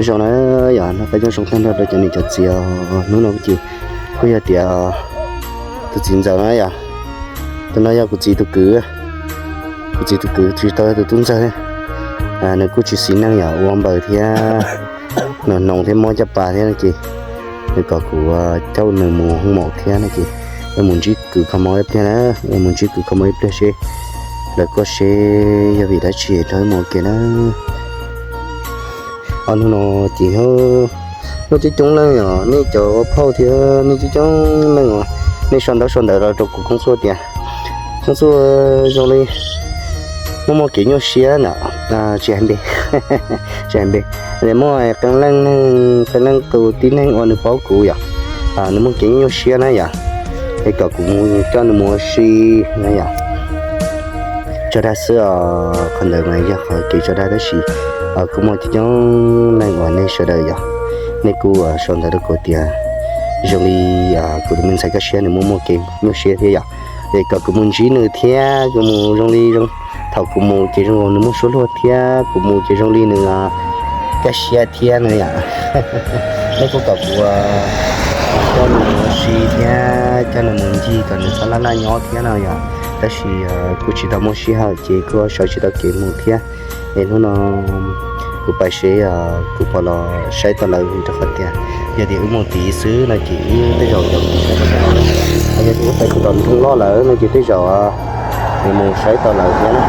Zoo na yom, noj qab nyob zoo tag nrho rau cov niam cov txiv os. Hnub no kuj ces kuj yog tias tus txiv ntxawm na yom, tus no yog kuv txiv tus kwv, kuv txiv tus kwv tsis tau yog tus tub ntxawg thiab. Nws kuj tsis xis neej yom, ua npaws thiab, nws hnoos thiab mob caj pas thiab no ces nws kom kuv coj nws mus hoo maum thiab no ces yuav mus ntsib kwv kho mob ib pliag na, yuav mus ntsib kwv kho mob ib pliag seb lawv kuj seb yog vim dab tsi rau wb mus ua ke na. Ob hnub no ces muaj coob coob leej os, nej cov ua phauj thiab nej coob coob leej os, nej sau ntaub sau ntawv los rau kuv Koob Txuaj tias Koob Txuaj zoo li muaj muaj kev nyuaj siab na, tsis hais npe, tsis hais npe, muaj qee leej neeg, qee leej tus tib neeg uas nws paub kuv yom, nws muaj kev nyuaj siab na yom, es kom kuv mus coj nws mus ua si na yom. Tso dag xwb os, qhov ntawd mas yog qhov kev tso dag tab sis kuj muaj coob coob leej uas nej sawv daws yom, nej kuj sau ntawv rau kuv tias zoo li kuv tus me ntxhais Kaj Siab nws muaj muaj kev nyuaj siab thiab yom, es kom kuv mus ntsib nws thiab kuv mus zoo li zoo, thaum kuv mus ces zoo nkaus nws muaj suab luag thiab kuv mus ces zoo li nws kaj siab thiab no yom. Nej kuj kom kuv coj nws mus ua si thiab coj nws mus ncig kom nws txhob laj laj nyob thiab no yom, tab sis kuj tsis tau muaj sij hawm ces kuj sawv tsis tau kev mus thiab. Es hnub no kuv pais seb kuv puas los saib tau lawv, vim rau qhov tias yog tias wb mus tid xwb no ces wb tej zaum yuav mus saib tau lawv, yog tias wb pais tus tom nroog loj lawm no ces tej zaum yuav mus saib tau lawv thiab na.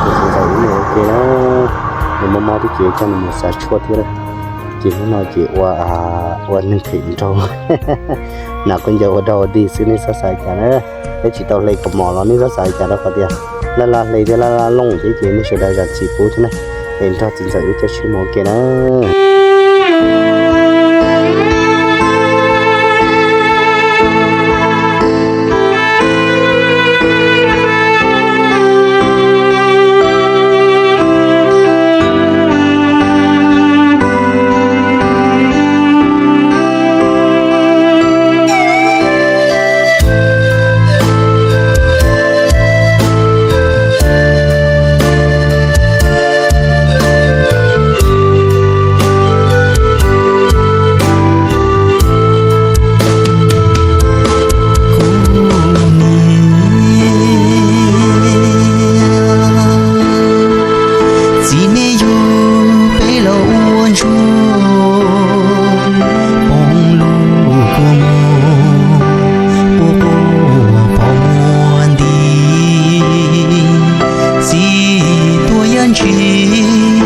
Tus txiv ntxawm wb mus ua ke na, nws mob mob thiab ces coj nws mus xav tshuaj thiab. Ces hnub no ces ua, ua neeg phem nraug, nas quav ncaws ua dog ua dig xwb nej txhob xav cas na. Peb tsis tau hle kaus mom los nej txhob xav cas rau qhov tias laj laj hle thiab laj laj looj thiab ces nej sawv daws zam txim pub thiab na. Es nrog txiv ntxawm wb caij tsheb mus ua ke na. Txiv niam yug peb los ua ntsuag, poob lub kua muag, ua quaj pom muag nti. Txiv tuaj yam ntsis,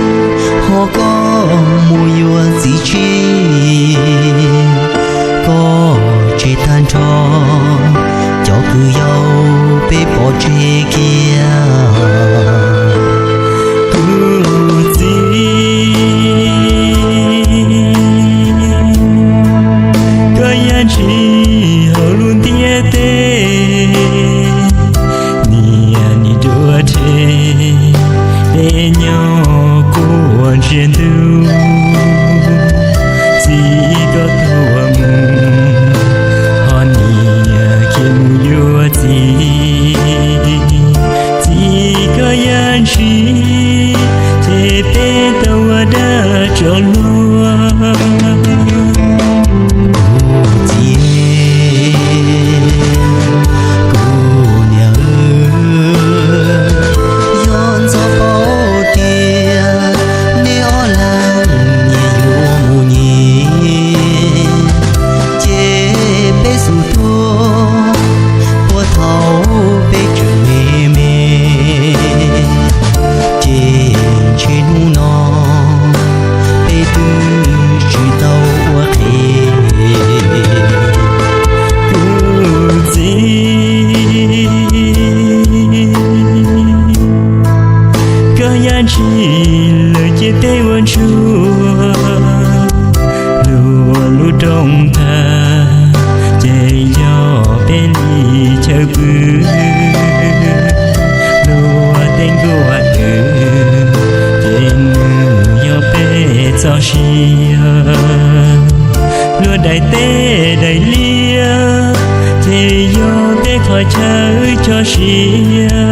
ho koj mus yuav txiv tsev, koj tseg tag nrho cov kwv yau peb pov tseg kiag. Kuv txiv, koj yam ntsis hauv lub ntiaj teb, niaj hnub dua rhe, peb nyob quaj ntsia ntuj. Txiv koj tuag mus, ho niam khiav mus yuav txiv. Txiv koj yam ntsis, ces peb tau ua dab tsov luag. Kuv txiv, kuv niam, yog ntxov paub tias nej ob leeg nyias yuav mus nyias, ces peb xub tuag puag thaum peb tseem me me. Ces ntshe hnub no peb twb tsis tau ua qhev. Kuv txiv, koj yam ntsis lawm ces peb ua ntsuag, luag lub rooj tag ces yog peb li chaw pw. Luag tej nkuaj dwm ces nws yog peb txoj sia. Luag daim teb daim liaj ces yog peb qhov chaw coj sia.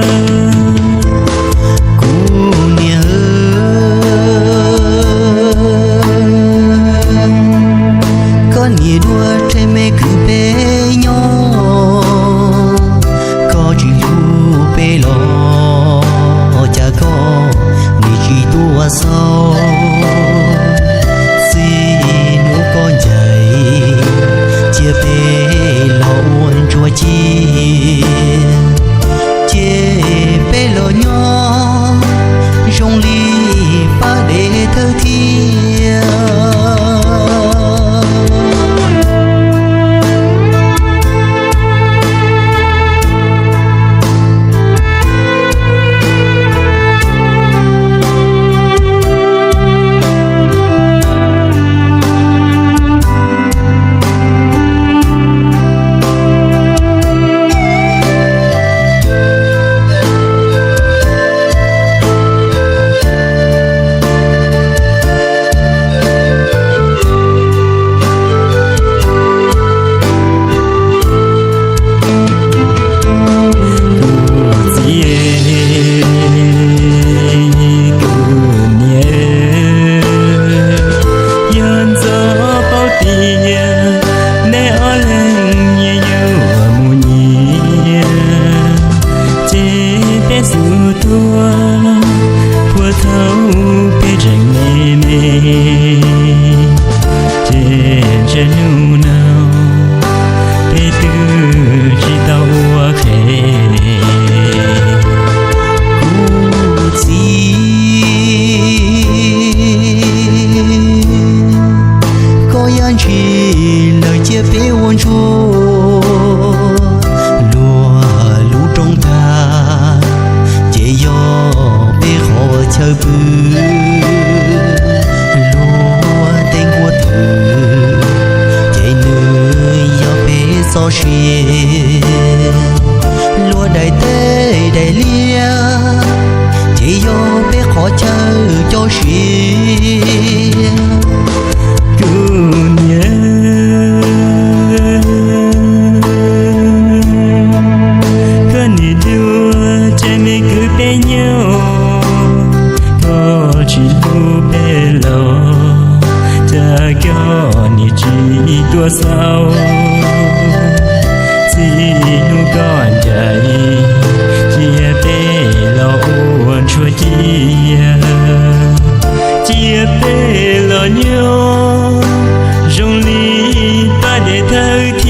Kuv niam, Niam duab tseg me kwv peb nyob, koj tsis hlub peb los cas koj nim tsis tuaj xauj. Txij hnub koj ncaim, cia peb los ua ntsuag ci, cia peb los nyob zoo li pab dej thawj thiab. Kuv txiv, kuv niam, yog ntxov paub tias neb ob leeg nyias yuav mus nyias, ces peb xub tuag puag thaum peb tseem me me, ces ntshe hnub no peb twb tsis tau ua qhev. Kuv txiv, koj yaj ntshis lawm cia peb ua ntsuag, luag lub rooj tag ces yog peb qhov chaw pw. Luag tej nkuaj twm ces nws yog peb txoj sia. Luag daim teb daim liaj ces yog peb qhov chaw coj siv. Kuv niam, koj nim tuaj tseg me kwv peb nyob, koj tsis hlub peb los cas koj nim tsis tuaj xauj. Txij hnub koj ncaim, cia peb los ua ntsuag ci, cia peb los nyob zoo li pab dej thawj thiab.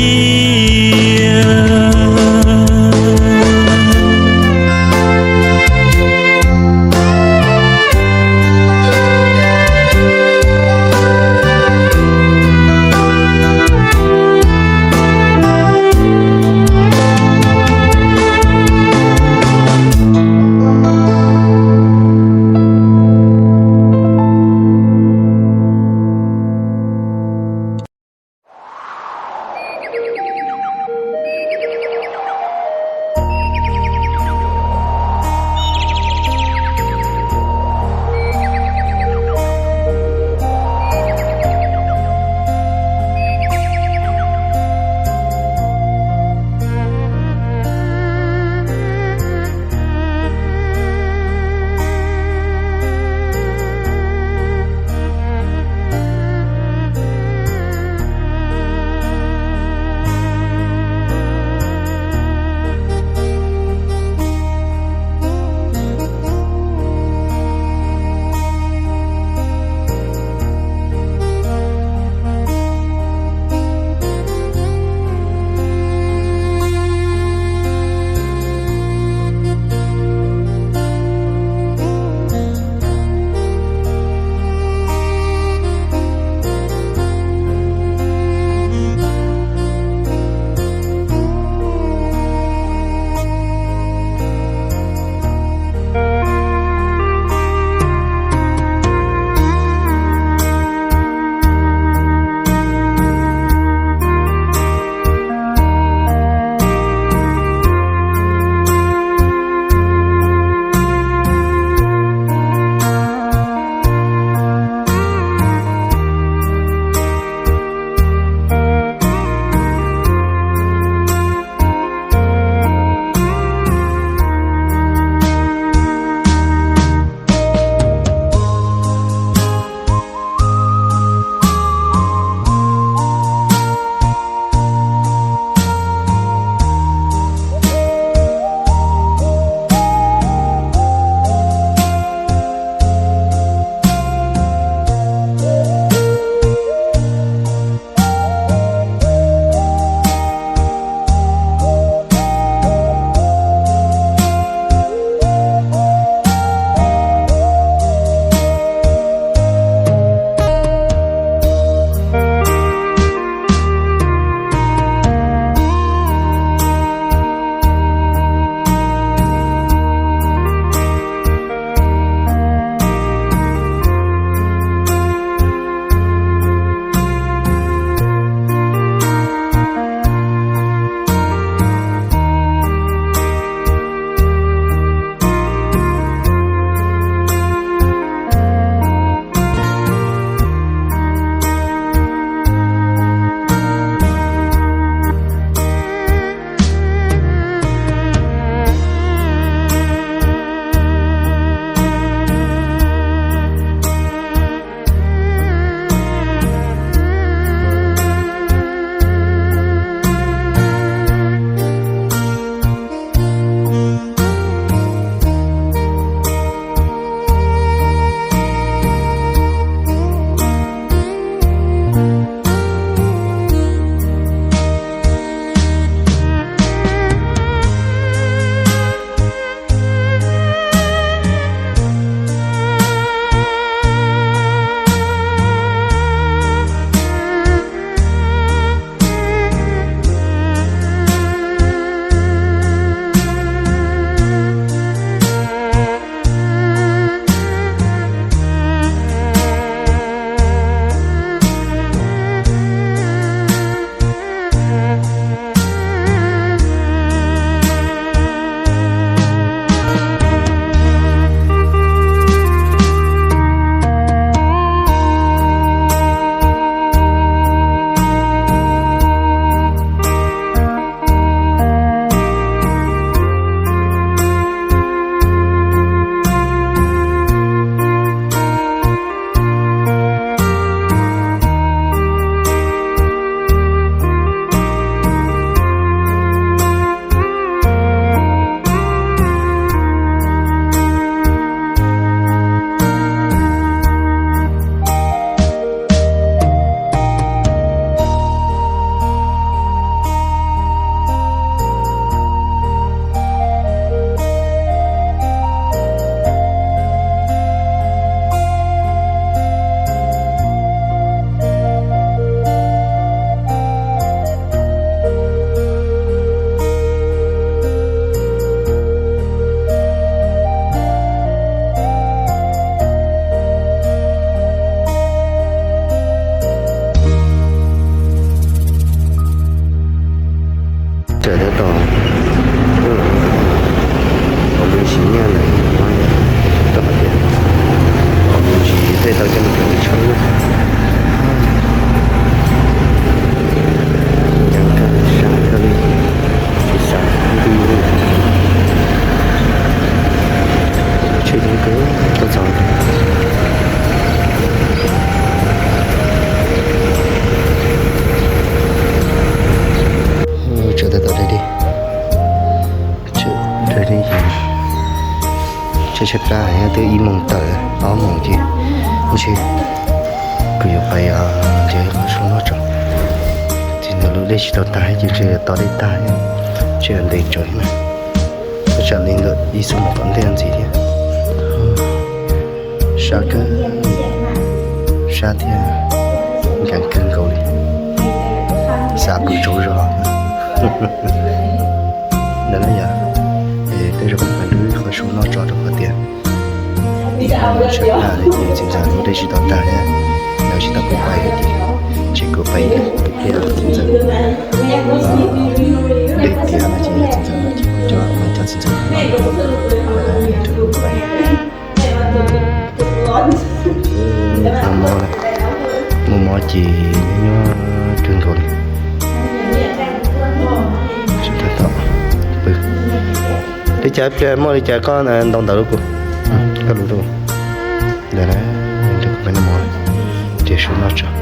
Ntshe plab heev, twb ib moos tawm ob moos ces ntshe kuv yuav pais nrhiav qhov su noj tso. Ces ntawm lub dej tsis tau tag ces ntshe yuav tos dej tag thiab, ntshe yuav ntev tsawv thiab na. Ua tsam li ntawm ib xuab moos tom ntej ntxiv thiab. Sab kawg, sab thiab nkees kawg nkaus li, xav pw tsaug zog. Ntawd na yog, es tej zaum peb rub qhov su noj tso rau qhov tias tshav ntuj ces txiv ntxawm lub dej tsis tau tag thiab, lawv tsis tau pub pais thiab ces ntshe kuv pais ib pliag txiv ntxawm dej tiav no ces txiv ntxawm no ces coj, coj txiv ntxawm noj, rau kuv pais. Noj mov, muaj mov ces nyob kawg nkaus li. Li cas pliag muaj li cas koj ntaus ntawv rau kuv, koj lus rau kuv. Ntawd na, nrog kuv peb noj mov, nrhiav su noj tso.